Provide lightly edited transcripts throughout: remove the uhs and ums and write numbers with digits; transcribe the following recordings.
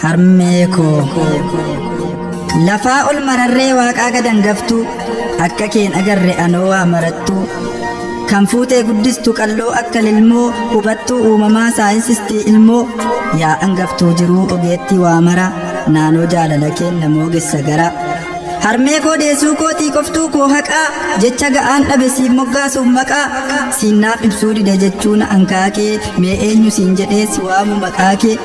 Harmee koo. Lafaa ol mararree waaqaa gad hangaftuu akka keen agarre anoo waa marattuu kan fuutee guddistu qalloo akka lilmoo hubattuu uumamaa saayinsistii ilmoo yaa hangaftuu jiruu ogeettii waa mara naanoo jaalala keen namoo gessa gara. Harmee koo deessuu kootii qoftuu koo haqaa jecha ga'aan dhabe siin moggaasuuf maqaa siin naaf ibsuu dide jechuun ankaakee mee eenyu siin jedhee si waamu maqaa kee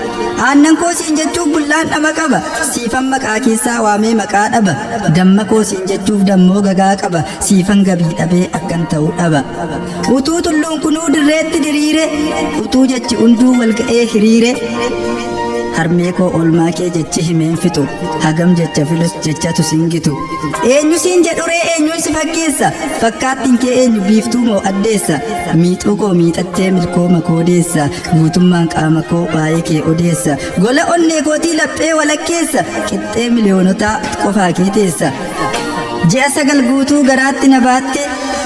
aannan koo siin jechuuf bullaan dhama qaba siifan maqaa keessaa waamee maqaa dhaba damma koo siin jechuuf dammoo gagaa qaba siifan gabii dhabee akkan ta'u dhaba utuu tulluun kunuu dirreetti diriire utuu jechi hunduu wal ga'ee hiriire harmee koo oolmaa kee jechi himeen fixu hagam jecha filus jechatu singitu eenyu siin jedhuree eenyuun si fakkeessa fakkaattiin kee eenyu biiftuu moo addeessa miixuu koo miixattee milkooma koo deessa guutummaan qaama koo waa'ee kee odeessa gola onnee kootii laphee walakkeessa qixxee miliyoonotaa qofaa kee teessa ji'a 9 guutuu garaatti na baatte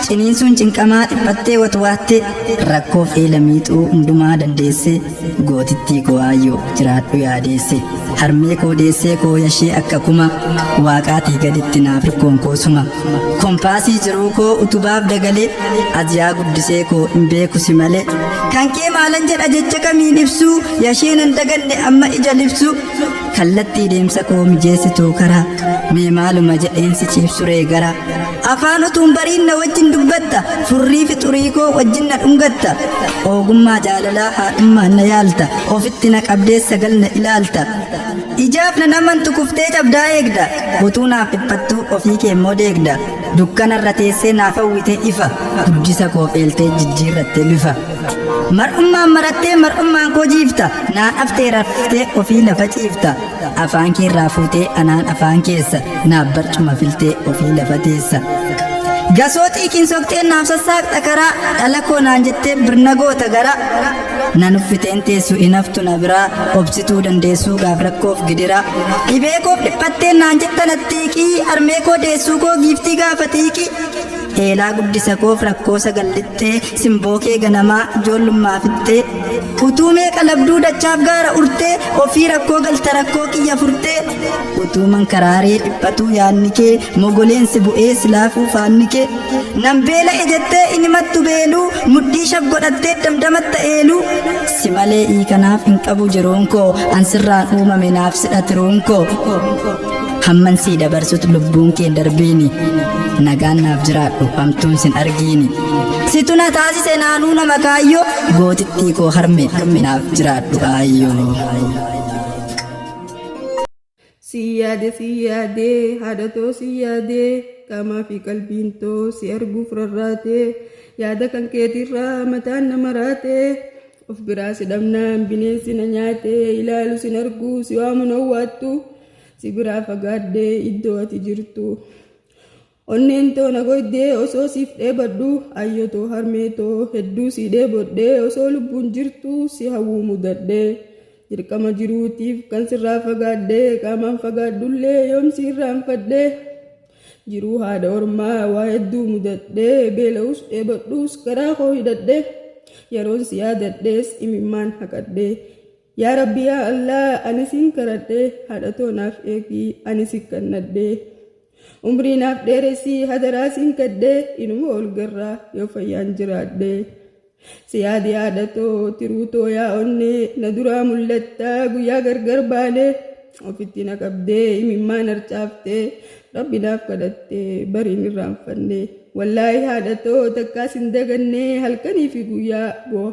ciniinsuun cinqamaa dhiphattee watwaatte rakkoof eela miixuu hundumaa dandeesse Gootittii koo aayyoo jiraadhu yaadeesse harmee koo deessee koo yashee akka kuma waaqaatii gaditti naaf hirkoon koo suma kompaasii jiruu koo utubaaf dagalee aziyaa guddisee koo hin beeku si malee kan kee maalan jedha jecha kamiin ibsuu yashee nan daganne amma ija libsuu kallattii deemsa koo mijeessituu karaa mee maaluma jedheen si ciibsuree gara Afaan utuun bariin na wajjin dubbatta, furrii fi xurii koo wajjin na dhungatta. Ogummaa jaalalaa haadhummaan na yaalta, ofitti na qabdee sagal na ilaalta. Ijaaf nan amantu kuftee cabdaa eegda, utuu naaf dhiphattuu ofii kee immoo deegda. Dukkanarra teessee naaf hawwite ifa, guddisa koo eeltee jijjiirratte bifa. Mar'ummaan marattee mar'ummaan koo jiifta, naan aftee raftee ofii lafa ciifta. Afaan kee irraa fuutee anaan afaan keessa naaf barcuma filtee ofii lafa teessa. Gasoo xiiqiin soqxee naaf sassaaqxa karaa dhala koo naan jettee birna goota gara. Nan uffiteen teessu hin haftu na biraa obsituu dandeessuu gaaf rakkoof gidiraa. Dhibee koof dhiphattee naan jetta nattiiqii harmee koo deessuu koo giiftii gaafa xiiqii. Eelaa guddisa koof rakkoo sagal lixxee simboo kee ganamaa ijoollummaa fixxee utuu meeqa labduu dachaaf gaara urtee ofii rakkoo galta rakkoo kiyya furtee utuu mankaraaree dhiphatuu yaanni kee mogoleen si bu'ee silaafuu faanni kee nan beela'e jettee inimattu beeluu mudhii shaf godhattee damdamatta eeluu si malee hiikanaaf hin qabu jiruun koo an sirraan uumame naaf sidha tiruun koo. Hamman sii dabarsut lubbuun kee darbiini. Nagaan naaf jiraadhu hamtuun sin argiini. Situ na taasise naanuu nama kaayyoo gootittii koo harme naaf jiraadhu aayyoo. Si yaade si yaade haadha too si yaade qaamaa fi qalbiin too si arguuf rarraate yaada kan keetirraa mataan na maraate of biraa si dhabnaan bineensi na nyaate ilaalu sin argu si waamu na waattu Si biraa fagaadhee iddoo ati jirtu. Onneen too na goydee osoo siif dheebadhu ayyoo too harmee too hedduu sii dheebodhee osoo lubbuun jirtu si hawwuu mudadhee. Dirqama jiruutiif kan sirraa fagaadhee qaamaan fagaadhullee yoom si irraanfadhee. Jiruu haadha ormaa waa hedduu mudadhee beela'us dheebadhus garaa koo hidhadhee yeroon si yaadadhees imimmaan haqadhee. Yaa Rabbi yaa Allah ani siin karadhe haadha too naaf eegi ani si kannadhe umrii naaf dheeressi hadaraa siin kadhe inuma ol garraa yoo fayyaan jiraadhe si yaadi haadha too tiruu too yaa onnee na duraa mul'atta guyyaa gargar baane ofitti na qabdee imimmaan harcaaftee rabbi naaf kadhatte bariin irraanfanne wallaahi haadha too takkaa sin daganne halkanii fi guyyaa boo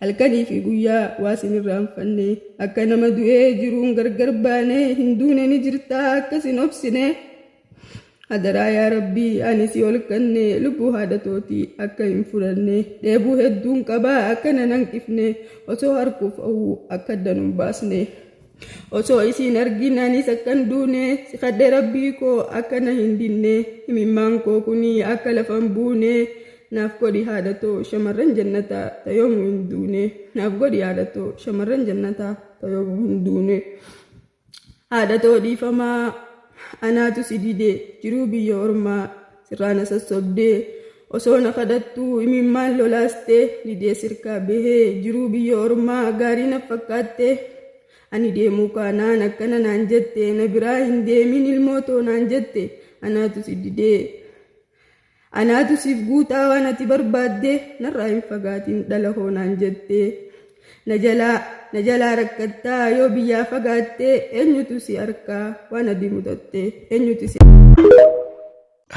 Halkanii fi guyyaa waa sin irraanfanne akka nama du'ee jiruun gargar baane hin duune ni jirtaa akka sin obsine hadaraa yaa rabbii ani si ol kanne lubbuu haadha tootii akka hin fudhanne dheebuu hedduun qabaa akka nan hanqifne osoo harkuuf hawwu akka adda nun baasne osoo isiin argin anis akkan duune si kadhe rabbii koo akka na hin dinne imimmaan koo kuni akka lafa hin buune Naaf godhi haadha too shamarran jannataa ta yoomuu hin duune. Naaf godhi haadha too shamarran jannataa ta yoomuu hin duune. Haadha too dhiifamaa anaatu si dide jiruu biyya ormaa sirraa na sassobdee osoo na kadhattuu imimmaan lolaaste didee sirkaa bahee jiruu biyya ormaa gaarii na fakkaatte. Ani deemuu kaanaan akkana naan jette na biraa hin deemin ilmoo too naan jette anaatu si didee. Anaatu siif guutaa waan ati barbaadde narraa hin fagaatin dhala koo naan jette. Na jalaa na jalaa rakkattaa yoo biyyaa fagaatte eenyutu si arkaa waan ati mutatte eenyutu si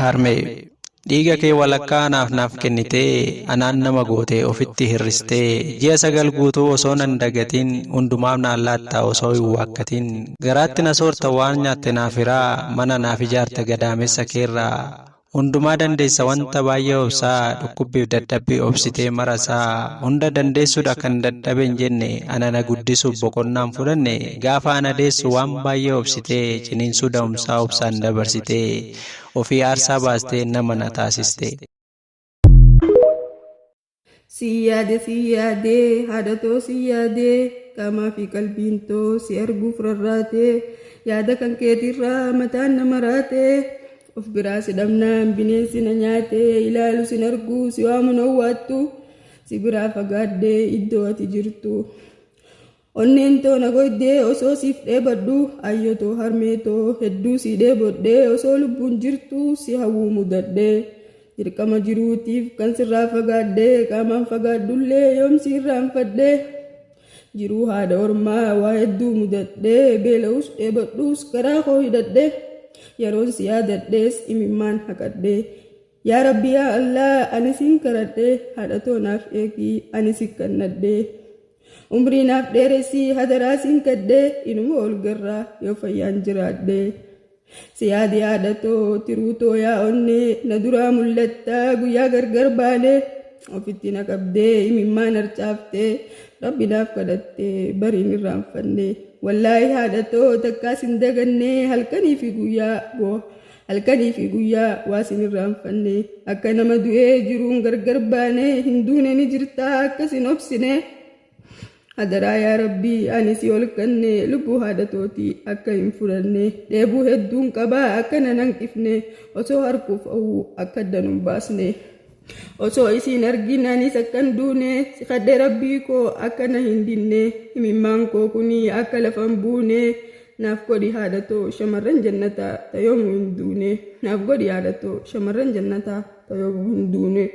Harmee, dhiiga kee walakkaa anaaf naaf kennitee, anaan nama gootee ofitti hir'istee, ji'a 9 guutuu osoo nan dagatin, hundumaaf naan laatta osoo hin waakkatin, garaatti na soorta waan nyaatte naaf hiraa, mana naaf ijaarta gadaamessa keerraa, Hundumaa dandeessa wanta baay'ee obsaa dhukkubbiif dadhabbii obsitee marasaa hunda dandeessuudha kan dadhabe hin jenne ana na guddisuuf boqonnaa hin fudhanne gaafa ana deessu waan baay'ee obsitee ciniinsuu da'umsaa obsaan dabarsitee ofii aarsaa baastee nama na taasiste. Si yaade si yaade haadha too si yaade qaamaa fi qalbiin too si arguuf rarraate yaada kan keetirraa mataan na maraate of biraa si dhabnaan bineensi na nyaate ilaalu sin argu si waamu na owwaattu si biraa fagaadhe iddoo ati jirtu. Onneen too na goydee osoo siif dheebadhu Ayyoo too harmee too hedduu sii dheebodhe osoo lubbuun jirtu si hawwuu mudadhe Dirqama jiruutiif kan sirraa fagaadhe qaamaan fagaadhullee yoom si irraanfadhe Jiruu haadha ormaa waa hedduu mudadhe beela'us dheebodhus garaa koo hidhadhe Yeroon si yaadadhes imimmaan haqadhe Yaa Rabbi yaa Allah ani siin karadhe haadha too naaf eegi ani si kannadhe Umrii naaf dheeressi hadaraa siin kadhe inuma ol garra yoo fayyaan jiraadhe Si yaadi haadha too tiruu too yaa onnee na duraa mul'atta guyyaa gargar baane ofitti na qabdee imimmaan harcaaftee Rabbi naaf kadhattee bariin irraanfanne Wallaahi haadha too takkaa sin daganne halkanii fi guyyaa boo Halkanii fi guyyaa waa sin irraanfanne akka nama du'ee jiruun gargar baane hin duune ni jirtaa akka sin obsine hadaraa yaa rabbii ani si ol kanne lubbuu haadha tootii akka hin fudhanne dheebuu hedduun qabaa akka nan hanqifne osoo harkuuf hawwu akka adda nun baasne osoo isiin argin anis akkan duune si kadhe rabbii koo akka na hin dinne imimmaan koo kuni akka lafa hin buune Naaf godhi haadha too shamarran jannataa ta yoomuu hin duune. Naaf godhi haadha too shamarran jannataa ta yoomuu hin duune.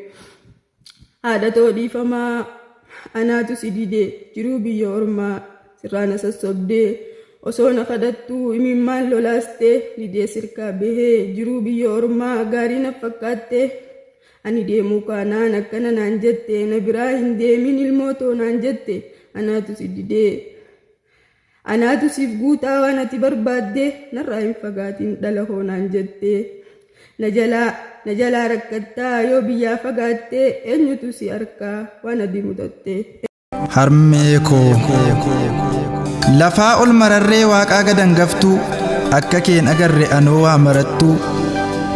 Haadha too dhiifamaa anaatu si dide jiruu biyya ormaa sirraa na sassobdee osoo na kadhattuu imimmaan lolaaste didee sirkaa bahee jiruu biyya ormaa gaarii na fakkaatte ani deemuu kaanaan akkana naan jette na biraa hin deemin ilmoo too naan jette anaatu si didee Anaatu siif guutaa waan ati barbaadde narraa hin fagaatin dhala koo naan jette. Na jalaa na jalaa rakkattaa yoo biyyaa fagaatte eenyutu si arkaa waan ati mutatte. Harmee koo. Lafaa ol mararree waaqaa gad hangaftuu akka keen agarre anoo waa marattuu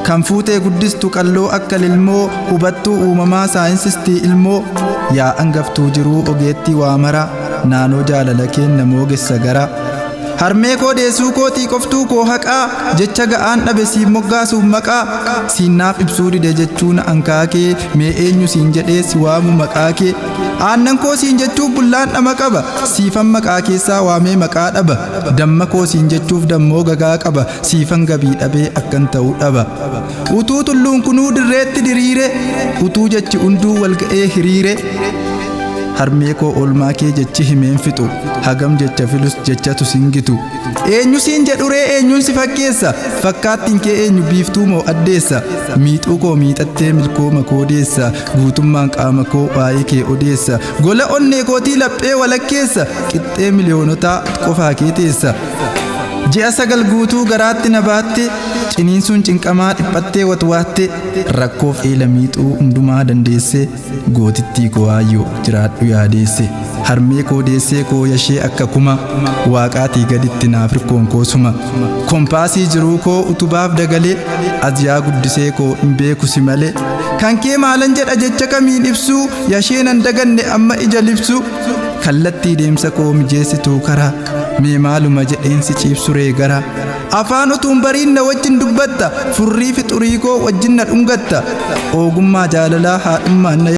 kan fuutee guddistu qalloo akka lilmoo hubattuu uumamaa saayinsistii ilmoo yaa angaftuu jiruu ogeettii waa maraa Naanoo jaalala keen na moogessa garaa. Harmee koo deessuu koo xiiqoftuu koo haqaa jecha ga'aan dhabe siin moggaasuuf maqaa siin naaf ibsuu dide jechuu na ankaakee mee eenyu siin jedhee si waamu maqaa kee aannan koo siin jechuuf bullaan dhama qaba siifan maqaa keessaa waamee maqaa dhaba damma koo siin jechuuf dammoo gagaa qaba siifan gabii dhabee akkan ta'u dhaba utuu tulluun kunuu dirreetti diriire utuu jechi hunduu wal ga'ee hiriire Harmee koo oolmaa kee jechi himeen fixu hagam jecha filus jechatu sin gitu eenyu siin jedhuree eenyuun si fakkeessa fakkaattiin kee eenyu biiftuu moo addeessa miixuu koo miixattee milkooma koo deessa guutummaan qaama koo waa'ee kee odeessa gola onnee kootii laphee walakkeessa qixxee miliyoonotaa qofaa kee teessa ji'a 9 guutuu garaatti na baatte ciniinsuun cinqamaa dhiphattee watwaatte rakkoof eela miixuu hundumaa dandeesse Gootittii koo aayyoo jiraadhu yaa deesse Harmee koo deessee koo yashee akka kuma Waaqaatii gaditti naaf hirkoon koo suma Kompaasii jiruu koo utubaaf dagalee As yaa guddisee koo hin beeku si malee Kan kee maalan jedha jecha kamiin ibsuu Yashee nan daganne amma ija libsuu Kallattii deemsa koo mijeessituu karaa Mee maaluma jedheen si ciibsuree garaa Afaan utuun bariin na wajjin dubbatta, furrii fi xurii koo wajjin na dhungatta. Oogummaa jaalalaa haadhummaan na.